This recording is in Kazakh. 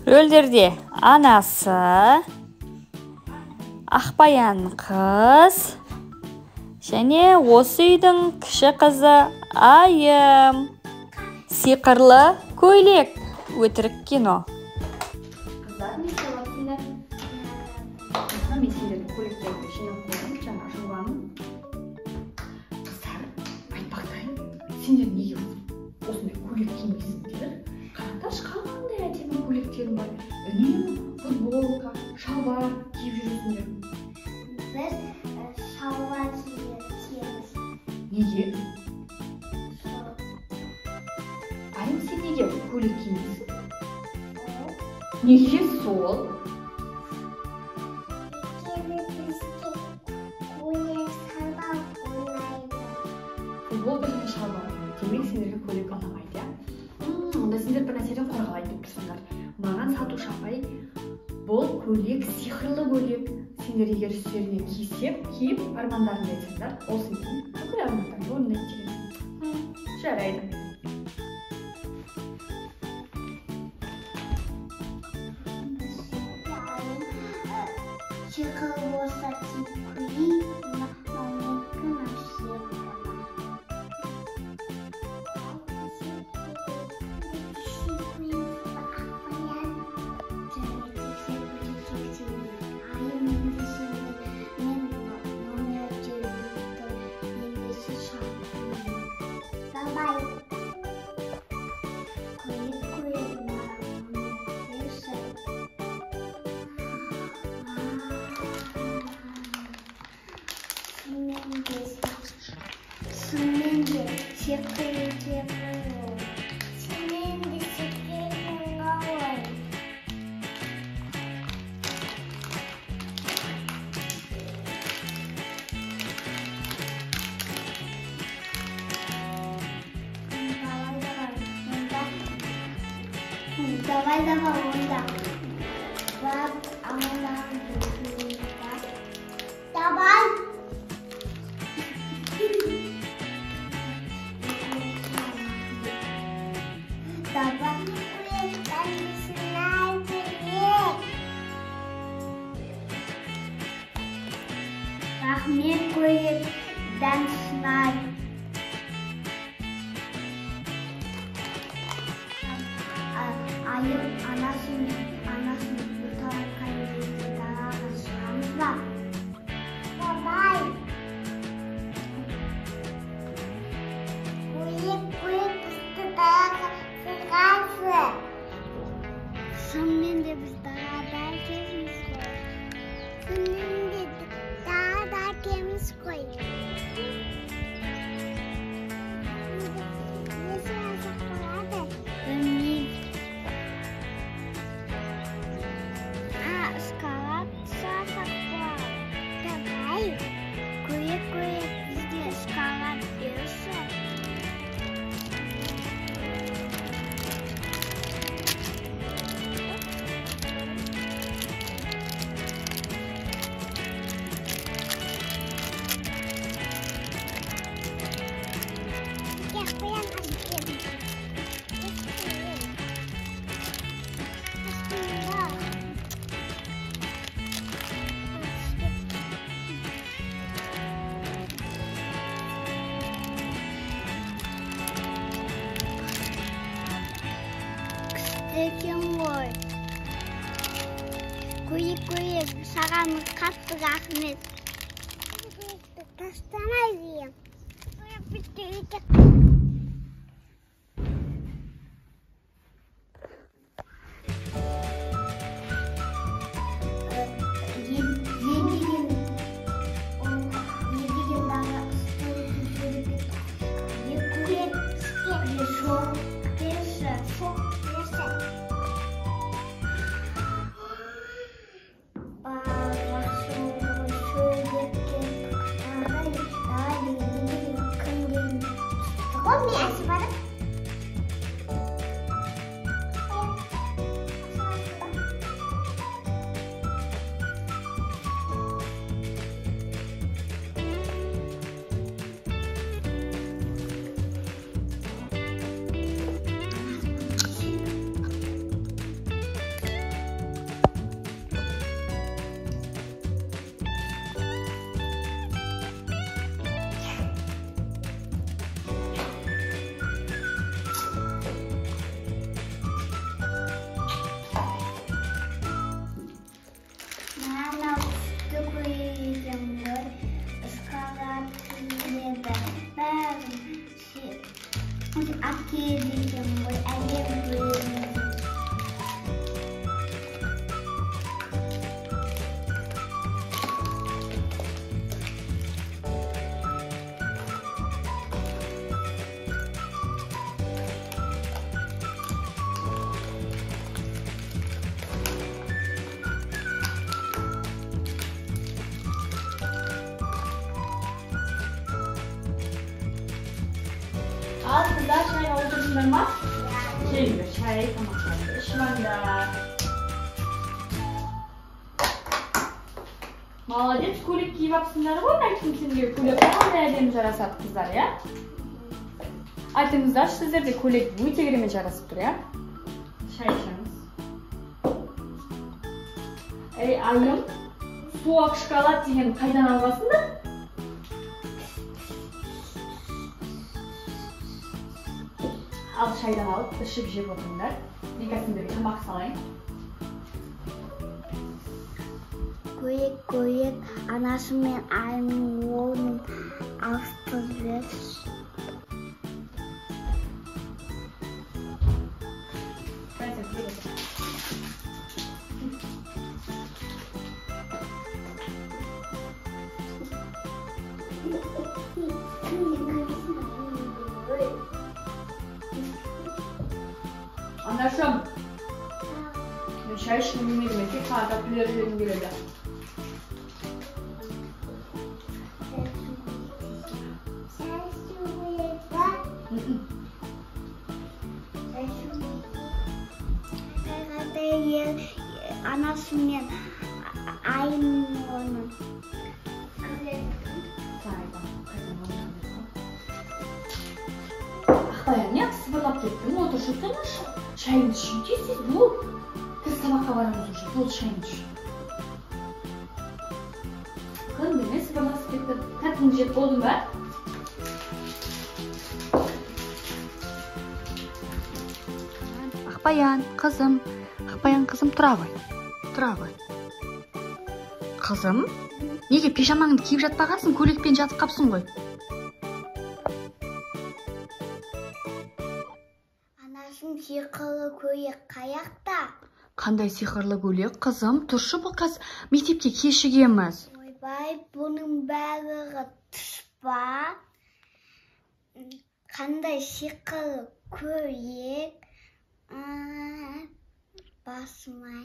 Рөлдерде анасы, Ақбаян қыз және осы үйдің кіші қызы Айым. Сиқырлы көйлек өтірік кино. Қыздар, не істеп жатсыңдар? Мен сендердің көйлектеріңді жинап қойдым, жаңа жуғанмын. Қыздар, айтпақтай, сендер неге осындай көйлек кимейсіңдер? Қараңдаршы, қандай әдемі көйлектерің бар. Үнемі футболка, шалбар киіп жүресіңдер. Біз шалбар киеміз. Неге? Айым, сен неге көйлек кимейсің? Неге сол? Өйткені бізге көйлек, шалбар ұнайды. Футболка және шалбар ұнайды. Демек, сендерге көйлек ұнамайды, иә? Онда сендер бір нәрседен қорғалайын деп тұрсыңдар. Маған сатушы апай, бұл көйлек сиқырлы көйлек. Сендер егер үстеріне киіп армандарыңды айтсаңдар, ол сендердің бүкіл армандарыңды орындайды деген. Жарайды. Сиқырлы болса киіп көрейік, мына менікі, мынау сенікі. Шынымен де сиқыр екен ғой. Шынымен де сиқыр екен ғой. Давай, давай, онда. Барып аманданып. Давай. Давай, рахмет, көйлек дәмшінай. Айым, анасын ұйықтаватқан кезде далаға шығамыз ба? Давай. Көйлек, көйлек, бізді далаға шығасы. Шынымен де біз далада екенбіз ғой. Шынымен де далада екенбіз ғой. Не сұрасақ болады? Білмеймін. Шоколад сұрасақ болады. Давай. Көйлек, көйлек, бізге шоколад берші. Екен ғой. Көйлек, көйлек, саған қатты рахмет. Тастамай деймін. отырсыңдар ма? Келіңдер, шай тамақтарыңды ішіп алыңдар. Молодец, көйлек киіп алыпсыңдар ғой. Айттым сендерге, көйлек қандай әдемі жарасады, қыздар, иә? Айтыңыздаршы, сіздерде көйлек өте керемет жарасып тұр, иә? Шай ішеміз. Ей, Айым, суақ шоколад деген қайдан алғансыңдар? Ал шайдан алып, ішіп жеп отырыңдар. Мен қазір сендерге тамақ салайын. Көйлек, көйлек, анасы мен Айымның орнын ауыстырып жіберші. Анашым, мен шай ішкім келмейді, мен тек қана тәттілер жегім келеді. Шай ішу керек па? Шай ішу керек. Анасы мен Айымның орнын. Ақбаян, неғып сыбырлап кеттің? Отыршы тыныш. Шайыңды ішейін, тез тез бол. Біз сабаққа барамыз уже, бол, шайыңды іш. Күндеме сыбырласып кетті. Тәттіңді жеп болдың ба? Ақбаян, қызым, Ақбаян, қызым, тұра ғой. Тұра ғой. Қызым, неге пижамаңды киіп жатпағансың, көйлекпен жатып қапсың ғой? Анашым, сиқырлы көйлек қаяқта? Қандай сиқырлы көйлек, қызым? Тұршы, бұл қазір мектепке кешігеміз. Ойбай, бұның барлығы түс па? Қандай сиқырлы көйлек? Басым-ай.